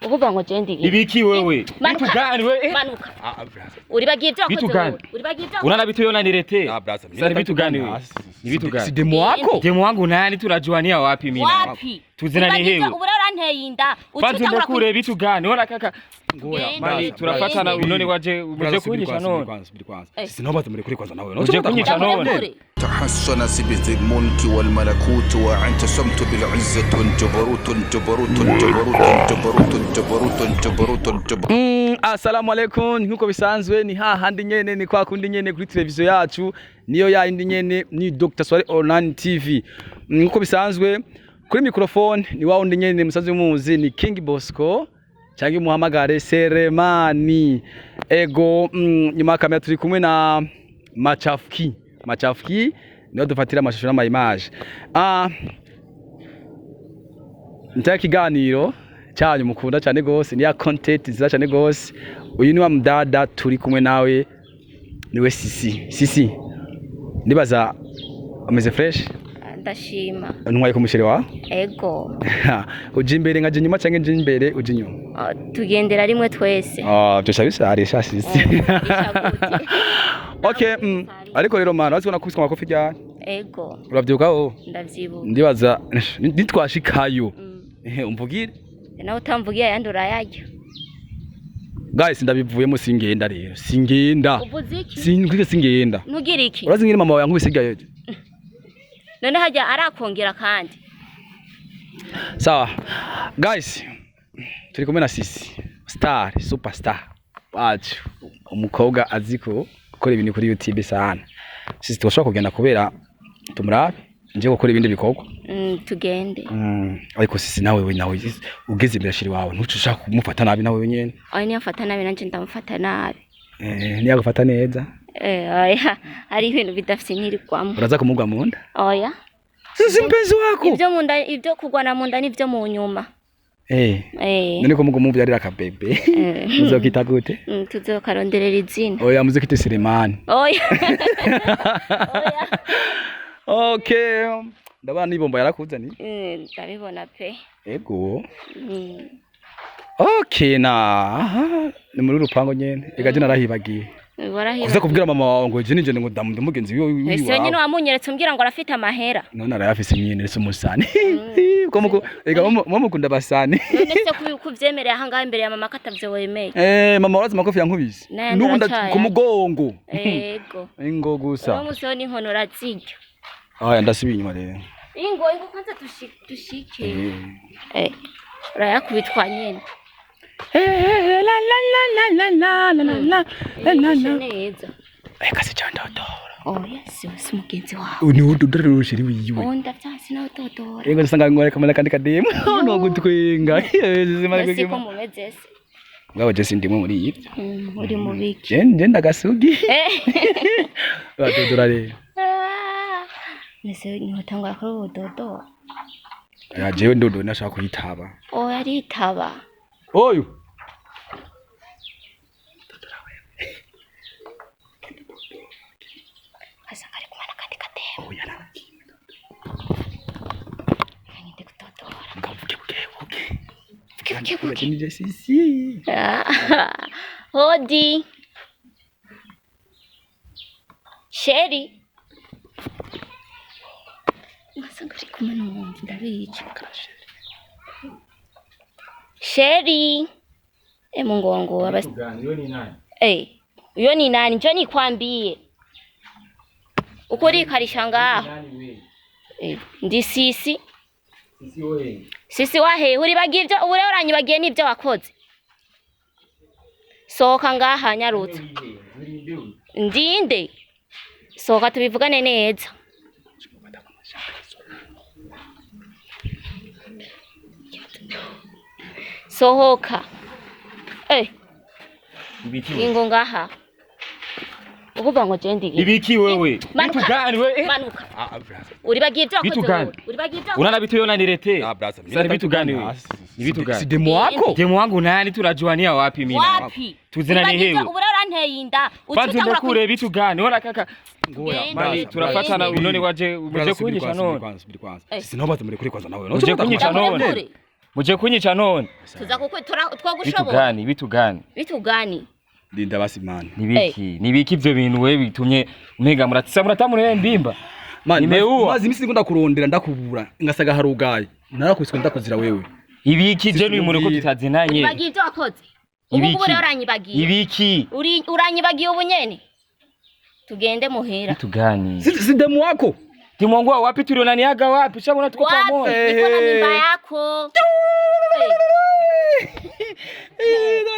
Uvuga ngo je ndi Ibiki wewe? Manuka. Vitu gani wewe? Manuka. Ah, ah, brother. Uribagiye ibyo wakoze Vitu gani? wowe. Uribagiye ibyo wakoze. Unaona vitu yona niletee. Ah, brother. Sasa ni vitu gani wewe? Ni vitu Si gani? demu wako? Demu wangu nani tunajuania wapi mimi? na wewe? Wapi? Tuzinani Uribagiye hewe. ibyo- Ubu rero uranteye inda. Kwanza Uca utangura ndekure vitu gani? Ona kaka. Ngoya, Mali tunafatana unone waje uje kunyica none. Kwanza, subiri kwanza. Eh. Sisi naomba tumrekure kwanza na wewe. Uje kunyica none. Ndakure. تحصن بذي الملك والملكوت واعتصمت بالعزة جبروت جبروت جبروت جبروت جبروت جبروت جبروت Assalamu alaikum, nkuko bisanzwe ni hahandi nyene, ni kwa kundi nyene kuri televiziyo yacu niyo yayindi nyene, ni Dr. Swali Online TV. Nkuko bisanzwe kuri microphone ni wa wundi nyene musanzwe muzi, ni King Bosco cyangwa muhamagare Seremani. Ego, nyuma ya kamera turi kumwe na Machafuki. Machafuki niyo dufatira amashusho n'ama image. Ah, nitaka kiganiro cyanyu mukunda cyane gose, ni ya content nziza cyane gose. Uyu ni wa mudada turi kumwe nawe, niwe Sisi. Sisi, ndibaza ameze fresh. Ndashima. Ntwaye ku musheri wawe. Ego. Uje imbere nkaje inyuma cyangwa nje imbere uje inyuma? Ah, tugendera rimwe twese. Ah, byose bisarisha Sisi. Bisha. Okay, ariko rero mana wazi ko nakubiswe amakofi ryari? Ego. Uravyibuka wowe? Ndavyibuka. Ndibaza nitwashikayo. Mm. Ehe, umvugire. Nawe utamvugiye ayandi urayarya. Guys, ndabivuyemo, singenda rero, singenda. Uvuze iki? Singwige, singenda. Ntugira iki? Urazi ngene mama wawe yankubise? None hajya arakongera kandi. Sawa guys, turi kumwe na Sisi star, superstar wacu, umukobwa azi ko gukora ibintu kuri YouTube sana. Sisi, turashobora kugenda kubera tumurabe nje gukora ibindi bikorwa? Tugende. Ariko Sisi, nawe we nawe ugeze imbere chéri wawe ntuce ushaka kumufata nabi nawe nyene. Oya, niyo mfata nabi nanje ndamufata nabi. Eh, niyagufata neza? Eh, oya, hari ibintu bidafite ntirigwamo. Uraza kumugwa mu nda? Oya. Sisi, mpenzi wako. Ibyo mu nda, ibyo kugwana mu nda nibyo mu nyuma. Eh. Eh. None ko mubyarira akabebe, muzokita gute? Tuzokaronderera izina. Oya, muzokite Selemani. Oya. Oya. Okay, ndabona n'ibomba yarakuzaniye. Ndabibona pe. Ego. Mm. Okay, na aha, ni muri rupango nyene. Ega je narahibagiye. Warahiba. Uza kubwira mama wawe ngo je nije ngo ndamu mugenzi wiwe. Ese nyine wamunyeretse umbwira ngo arafite amahera. None arayafise nyene, ese umusani. Ko muko ega mukunda basani. None se kuvyemerera ahangaha imbere ya mama ko atavyo wemeye? Eh, mama, urazi makofi yankubise. Naye Nubu ndaracaye. ku mugongo. Ego. Ingo Uno gusa. musi ho n'inkono urazirya. Aya, ndasubiye inyuma rero. Ingo, ingo kwanza dushike. Eh. Eh. Urayakubitwa nyene. Eh, la la la la la la la la la la la. Neza. Eh, kasi chandodora. Oya, si mugenzi wawe. Ni udodora urushiri wiwe. Oh, ndavyanse nawe dodora. Ingo usanga ngore kamala kandi kademu. No gutwenga. Ese ko mumeze se? Ngabo je sindimwe muri ibyo. Uri mu biki? Je ndagasugi. Eh. Badodora rero. Ah. Nese nihotangura kuri udodora. Ya, jewe ndodo nashaka kuyitaba. Oya, aritaba. Oyu. Asanga ari kumwe n'akandi kademu. Oya na. Ngende kudodora. Ngabo buke buke buke. Buke buke. Nije Sisi. Ah, hodi. Chéri. Ngasanga uri kumwe n'umuntu, ndabica. Chéri. Eh, Mungu wangu abasi. Wewe ni nani? Eh, uyo ni nani? Njoo nikwambie. Uko urikarisha ngaho. Nani wewe? Eh, ndi Sisi. Sisi wewe. Sisi wahe, uribagiye ibyo ubu rero uranyibagiye n'ibyo wakoze. Sohoka ngaha nyarutsa. Ndinde. Sohoka tubivugane neza. Sohoka. Eh, Ibiki wewe? ingo ngaha. Uvuga ngo je ndi Ibiki wewe? Manuka. Vitu gani wewe? Manuka. Ah, ah, brother. Uribagiye ibyo wakoze Vitu gani? wowe. Uribagiye ibyo wakoze. Unaona vitu yona niletee. Ah, brother. Sasa ni vitu gani wewe? Ni vitu Si gani? demu wako? Demu wangu nani tunajuania wapi mimi na wewe? Wapi? Tuzinani Uribagiye hewe. ibyo- Ubu rero uranteye inda. Uca Kwanza utangura ndekure vitu gani? Ona kaka. Ngoya, Tugende. Mali tunafatana unone waje uje Brother, subiri kunyica kwanza, none. subiri kwanza, subiri kwanza. Eh. Sisi naomba tumrekure kwanza na wewe. Uje kunyica none. Ndakure. Muje kunyica none. Tuza kuko twogushobora. Bitugani, bitugani. Bitugani. Linda basi man. Nibiki, nibiki ivyo bintu we bitumye umenga muratisa muratamure mbimba. Man, Nimeua. mazi imisi ngunda kurondera ndakubura ngasaga harugaye. Narakubiswe ndakuzira wewe. Ibiki je n'uyu muntu ko tutazinanye. Uranyibagiye ibyo wakoze. Ubu ngubu rero uranyibagiye. Ibiki. Uranyibagiye ubu nyene. Tugende muhira. Bitugani. Si demu wako? Timongo wapi tulionaniaga wapi? Shabona tuko pamoja. Wapi? Niko na mimba yako.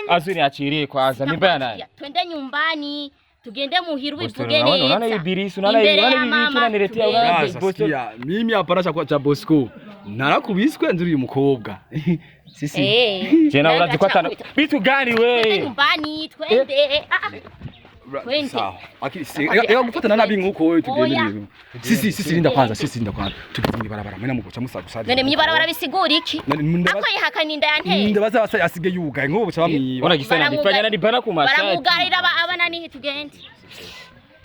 Azu niachilie kwanza mimba ya nani? Twende nyumbani. Tugende muhira Boston, ubivuge unaona unaona neza. ibilisi, unaona Imbere unaona ya ibi vitu mama, unaniletea, tugende. unaona Sasa Boston. sikia, mimi hapana cha Bosco. Narakubiswe nzuri uyu mukobwa. Sisi. Je na urazi ko atana. Bitu gani Twende we? nyumbani, twende. Ah, ah. Twende. Sawa. Akili si ega gufatana nabi nkuko wewe tugende Oya. rero. Sisi sisi linda kwanza, sisi linda kwanza. Tugende mwibarabara mwena mugoca musagusa. None mwibarabara bisigura iki? Ako yihakana inda yanteye. Ndabaza basa asige yugaye nkubo buca bamwiba. Ona gisana nifanya nani bana ku mashati. Baramugarira abana nihi tugende.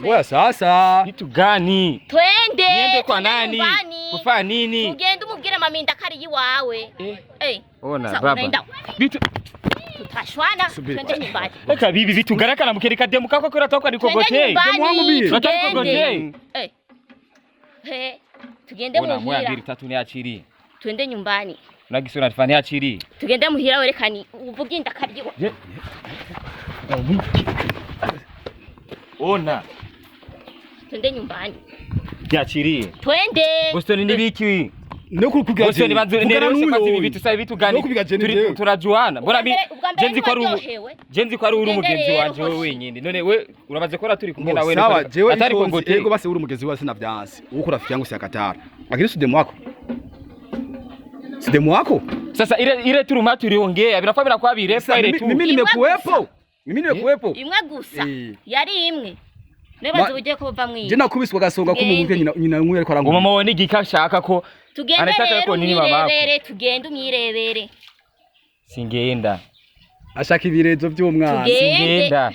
Oya sasa. Bitu gani? Twende. Niende kwa twende nani? nyumbani. Kufanya nini? Tugende umubwire mama inda kari iwawe. Eh. Ona Sa, baba. unaenda. Bitu Tutashwana. Subiri. Twende nyumbani. Eka bibi vitu garaka na mkereka demu kako kwa toka Twende nikogotei. Demu wangu nyumbani. mie. Nataka Tugende. nikogotei. Eh. Eh. Tugende Ona moya muhira. mbili tatu niachilie. Twende nyumbani. Unagisura nifanya niachilie. Tugende muhira werekani uvuge inda kari iwawe. Ona. Twende nyumbani. Niachilie. Twende. Boston nibiki? No kukuga. Boston banzu nderose kwanza ibi vitu sasa vitu gani? No kupiga jeni jewe. Turajuana. Bora mi Ubwa mbere jenzi kwa ruhu. ntiwaryohewe. Jenzi kwa ruhu Ugende mugenzi rero wanje wewe hoshi. wenyine. None we uramaze kora turi kumwe na wewe. Sawa, jewe atari itonzi, kogotei. Ego basi uri mugezi wa sinavyansi. Uko rafiki yangu siakatara. Lakini si demu wako. Si demu wako? Sasa ile ile turuma tuliongea vinafaa vinakuwa virefu Sasa ile mimi tu. mimi nimekuwepo. Mimi nimekuwepo. Imwe gusa. Eh. Yari imwe. Ma- Nibaze ugiye ko bava mwiba. Je nakubiswe gasonga ko Tugende. mubwe nyina nyina nk'uyu ariko arangwa. Umama wawe nigika ashaka ko Tugende anataka rero ko nini mamako. umwirebere, tugende umwirebere. Singenda. Ashaka ibirezo by'umwana. Tugende. Singenda.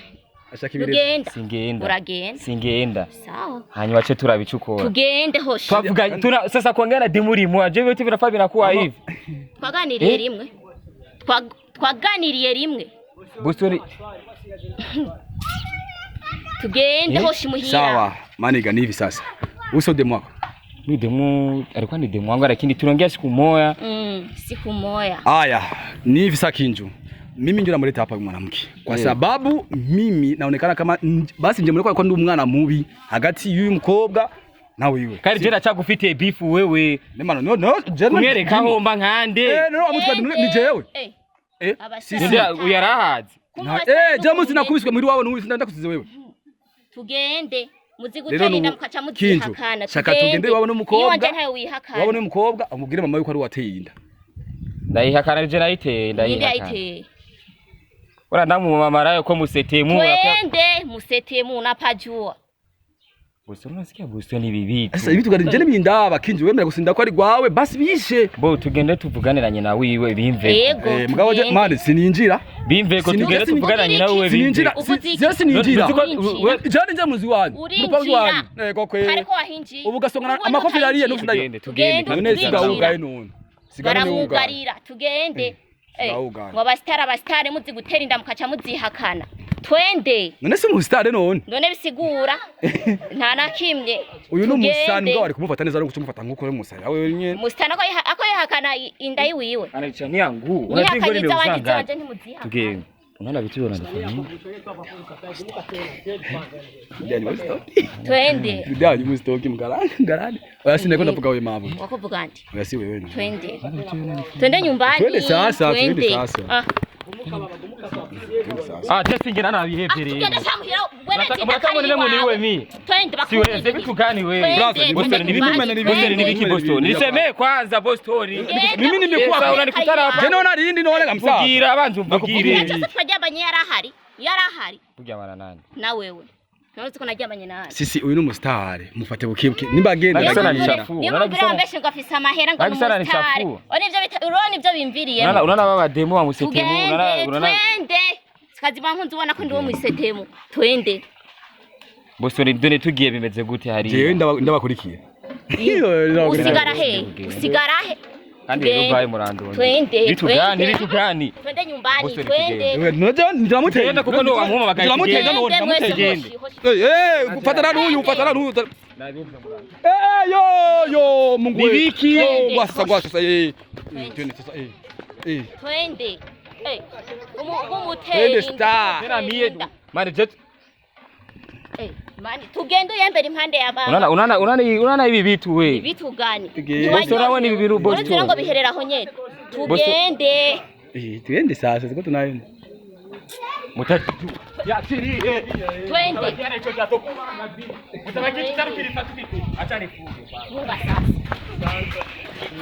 Ashaka ibirezo. Tugenda. Singenda. Uragenda. Singenda. Sawa. Hanyuma che turabichukora. Tugende hoshi. Twavuga tuna sasa kuongea na Dimuri mwa je vitu vinafaa vinakuwa hivi. Twaganiriye Eh? rimwe. Twaganiriye rimwe. Boston Tugende Eh? hoshi muhira. Sawa, maniga ni hivi sasa. Uso demu wako. ni demu alikuwa ni demu wangu lakini tuliongea siku moja. Siku moya. Aya, ni hivi sasa Kinju. Mimi ndio namleta hapa mwanamke kwa sababu mimi naonekana kama basi nje mlikuwa kwa ndu mwana mubi hagati y'uyu mukobwa na wewe. Kandi je ndacagufitiye beef wewe. Nemano no no je Kumwereka homba nkande. Eh no amutwa ni jewe. Eh. Eh Abasore. sisi. Ndio uyarahazi. Kumbe Na- abasore Eh je musi n'ukuntu nakubiswe muri wawe n'uyu ndakusize wewe. Tugende. Muzi Rero gutera inda nubu mukaca Kinju, muzihakana. shaka tugende iwawe n'umukobwa. Iwanje ntayo wihakana. Wabone umukobwa amubwire mama yuko ari wateye inda. Ndayihakana je nayiteye Ninde ndayihakana. yayiteye? Ora ndamumamarayo ko musetemu. Twende musetemu napajua. Boston unasikia Boston ibi vitu. Sasa hivi tuganije n'ibindaba Kinju wemera gusinda ko ari gwawe basi bishe. Bo tugende tuvugane na nyina wiwe bimve. Yego. Eh mugabo je tugende. mani sininjira. Bimve ko Sinigeze tugende tuvugane na nyina wiwe Sininjira. bimve. Uvuze iki? Je sininjira. Urinjira. Je ninjira muzi wanyu. Murupangu wanyu. Urinjira. Eh koko. Hariko wahinjiye. Ubu gasongana Ubu amakofi yariye ntutayinjira. n'ufu ndayo. Tugende tugende. Tugende, None siga Urinjira. ugaye none. Siga none ugaye. Baramugarira tugende. Siga ugaye. Ngo abasitari abasitari muzi gutera inda mukaca muzihakana. Twende. None si umusitari none. None bisigura nta na kimwe. Uyu ni umusani Tugende. mugabo ari kumufata neza ari gucumufata nkuko uri umusani. Awe nyene. Umusitari ako yihakana inda yiwiwe. Anaichania nguu. Mwihakanye iz'abandi usanga. izanje ntimuzihakana. Tugende. Unaona vitu wanafanya. Ndani musitoki. Twende. Ndani musitoki mgarani mgarani. Oya sineko ndavuga wewe mabu. Wakuvuga nti Oya si wewe. twende. Twende nyumbani. Twende sasa, twende sasa. Ah. Twende sasa. Ah, testing na nabihevye rero. Tugende samuhira Nataka mnataka nile muniwe mi. Twende Siweze vitu gani wewe? Brother, Boston ni Mimi vipi? Boston ni viki Boston. Nisemee kwanza Boston. Mimi nimekuwa Sasa unanikutana hapa. Je naona rindi naona kamsa. Mvugira abanza umvugire. Cyose twaryamanye yarahari. Yarahari Kuryamana nani? na wewe. None ko naryamanye nawe. Sisi uyu ni umusitari mufate bukebuke nimba agenda Nagisa ndagenda. nanichafu. Niyo Unaona mpamvu gisana- wambeshe ngo afise amahera ngo ni Nagisana ni umusitari. chafu. Urabona ivyo bita urabona ivyo bimviriyemo. Unaona unaona baba demo wa musetemu unaona Tugende unaona twende. Sikaziba nkunzi ubona ko ndi wo mwisetemu. Twende. Boston done tugiye bimeze gute hari. Jewe ndabakurikiye. Usigara he? Usigara he? Kandi rero Tugende. vaye murandonde. Twende, Vitu gani? twende. Vitu gani? Twende nyumbani, Bose twende. Ndamuteye. Tugende kuko ndo wamuhamagaye, Ndamuteye tugende. none Twende mwese, ndamuteye. hoshi, hoshi. Eh eh fatana n'uyu fatana n'uyu. Eh yo yo Mungu Ni biki? Yo gwasa gwasa sasa eh. Twende sasa eh. Eh. Twende. Eh, umutera Twende inda, star. Tena mie inda. mani jet Eh, mani tugende uyembere impande ya baba. unaona unaona unaona unaona hivi vitu we. Vitu gani? Tugende. Bosi urabona ibi bintu bosi. Uretse ngo biherera aho nyene. Tugende. Eh twende sasa siko tunaenda. Mutatu. Ya chini. Twende. Funga sasa.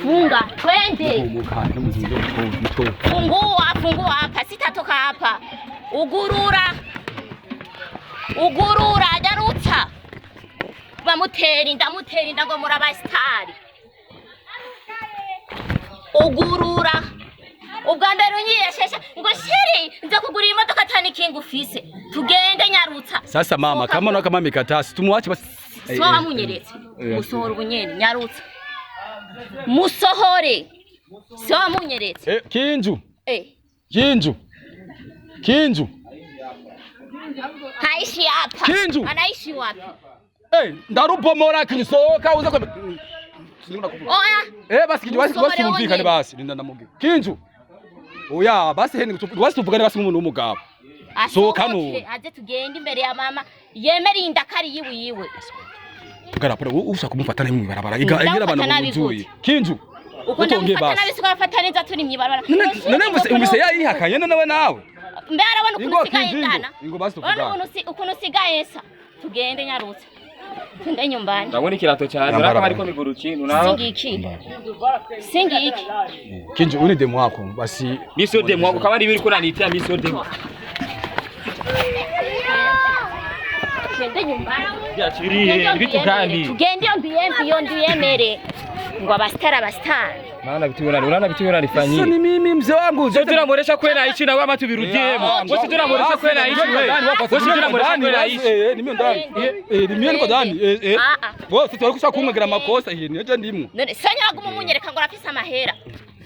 Funga, twende. Umuka n'umuzingo muto. Fungua, fungua hapa, sitatoka hapa. Ugurura. Ugurura, nyarutsa. Bamutera inda, mutera inda ngo murabasitari. Ugurura. Ubwa mbere unyiyeshesha ngo sheri nza kugura imodoka atani kinga ufise. Tugende nyarutsa. Sasa mama kama na kama mikatasi tumuache basi. So wamunyeretse. Musohora ubunyene, nyarutsa. Musohore. So wamunyeretse. Eh Kinju. Eh. Kinju. Kinju. Haishi hapa. Kinju. Anaishi wapi? Eh ndarubomora kinsoka uza kwa Oya. Eh basi Kinju basi Musohore basi tumvikane wonyene. basi linda ndamubwira. Kinju. Oya basi heni basi tuvugane basi nk'umuntu w'umugabo. Sohoka Asohoke, none. aze tugende imbere ya mama yemere inda ko ari yiwiwe. Garapara ushaka kumufata nabi mwibarabara iga igira abantu Ndamufata nabi buzuye. gute? Kinju. Uko Utongeye ndamufata basi. nabi siko afata neza turi mw'ibarabara. None umvise yayihakanye none nawe nawe. Mbe arabona ukuntu Ingo usigaye Kinju, ingo. ndana. Ingo basi Urabona tuvugane. ukuntu usigaye nsa. Tugende nyarutse. Tugende nyumbani. Ndabona ikirato cyaje Yambara urako hariko bana. miguru chini unaona? Singiki. Singiki. Kinju uni demu wako basi. Mimi sio demu wako kama ni kuna nitia mimi sio demu. Tugende nyumbani. Ya chini vitu gani? Tugende iyo ndiyembe iyo ndiyemere. Ngo abasitari abasitari. Maana vitu unaona unaona vitu Sio unanifanyia. ni mimi mzee wangu. Sio tunamuonesha kweli aishi na wewe ama tuvirudiemo. Wewe tunamuonesha kweli aishi wewe. Wewe tunamuonesha kweli aishi. Eh ni mimi ndani. Eh ni mimi niko ndani. Eh eh. Ah ah. Wewe sisi twari kumwegera makosa iyi niyo ndimwo. None sanya waguma umunyereka ngo arafise amahera.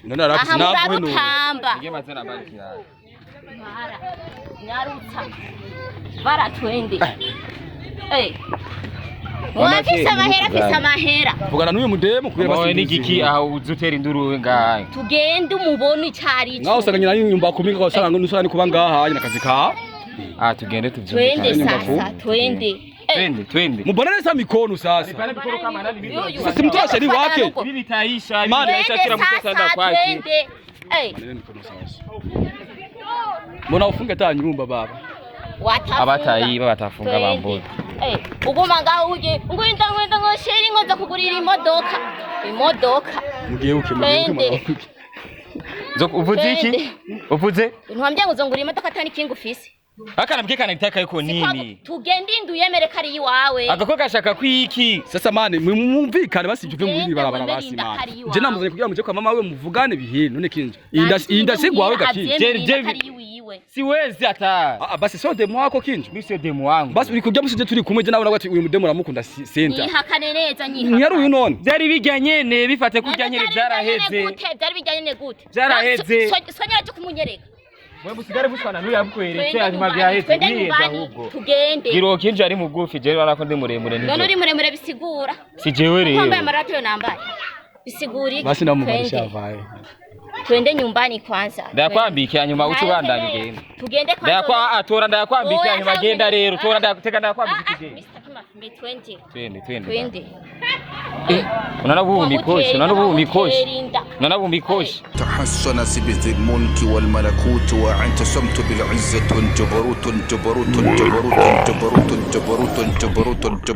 None arafise Aha nawe none. murarutamba. Nige mazina bali kiraro. Bara. Nyarutsa. Bara twende. Eh. Wafise amahera afise amahera. Vugana n'uyu mudemu kubera Moyo basi. ni giki aho uzutera induru ngaye. Tugende umubone icari Ngaho usanga nyina nyumba kuminga ko usanga nusanga kuba ngaha nyina kazi ka. Ah tugende tuvyumvikane. Twende Nyumba sasa, twende. Eh. Twende twende. Mubonane sa mikono sasa. Pale mikono kama nani mimi. Yuyu. Sasa mtu ashari wake. Hivi vitaisha, hivi Mane. vitaisha Twende kila mtu ataenda sasa, kwake. twende. Eh. Maneno mikono sasa. Mbona ufunge ta nyumba baba? Watafunga. Abatayiba batafunga Twende. bambuye. Eh, uguma ngaho uje ngwinda ngwinda ngo sheri ngo nza kugurira imodoka. Imodoka. Mugeuke mugeuke Twende. mwanamke. Zo uvuze iki? Twende. Uvuze? Ntiwambye ngo uzongura imodoka atani kinga ufise. Akana bwe kana nitaka yuko nini? Tugende indu yemere ko ari iwawe. Agakobwa gashaka kwiki? Sasa mane mwumvikane basi ibyo muri Twende, barabara wemere basi inda mane. ko ari iwawe. Je namuzanye kugira muje kwa mama we muvugane bihe none kinje. Inda sigwawe gakinje. Avyemere inda Jerry- ko ari iwiwe. Siwezi hata. Ah basi sio demu wako kinje. Mimi sio demu wangu. Basi uri kujya musije turi kumwe je nawe nawe ati uyu mudemu uramukunda senta. Nyihakane neza nyihakane. Ntiyari uyu none. Byari bijya nyene bifate kurya None nyene vyari bijanye byaraheze. gute? Vyari bijanye gute? Vyaraheze. Sonyera cyo kumunyereka. Wewe musigare bushwana n'uyu yakweretse Twende hanyuma nyumbani, byaheze twende niheze nyumbani, ahubwo. tugende. Giro kinje ari mugufi jewe urabona ko ndi muremure None uri nivyo. muremure bisigura. Si jewe Ko wambaye rero. amarato yo nambaye. Bisigura iki? Basi namubarisha Twende. avaye. Twende nyumbani kwanza. Ndakwambika hanyuma uce Nayo ubandanya keneye. ugende. Tugende kwanza. Ndayakwa atora ndayakwambika Oya, hanyuma genda ntawe rero tora ndayakutega Ah, ndayakwambika ah, tugende. Mr. Kimafumbe, twende. Twende twende. Twende. Eh, unaona huu mikoshi, unaona huu mikoshi. Inda. Unaona huu mikoshi. تحصن بذي الملك والملكوت واعتصمت بالعزة جبروت جبروت جبروت جبروت جبروت جبروت.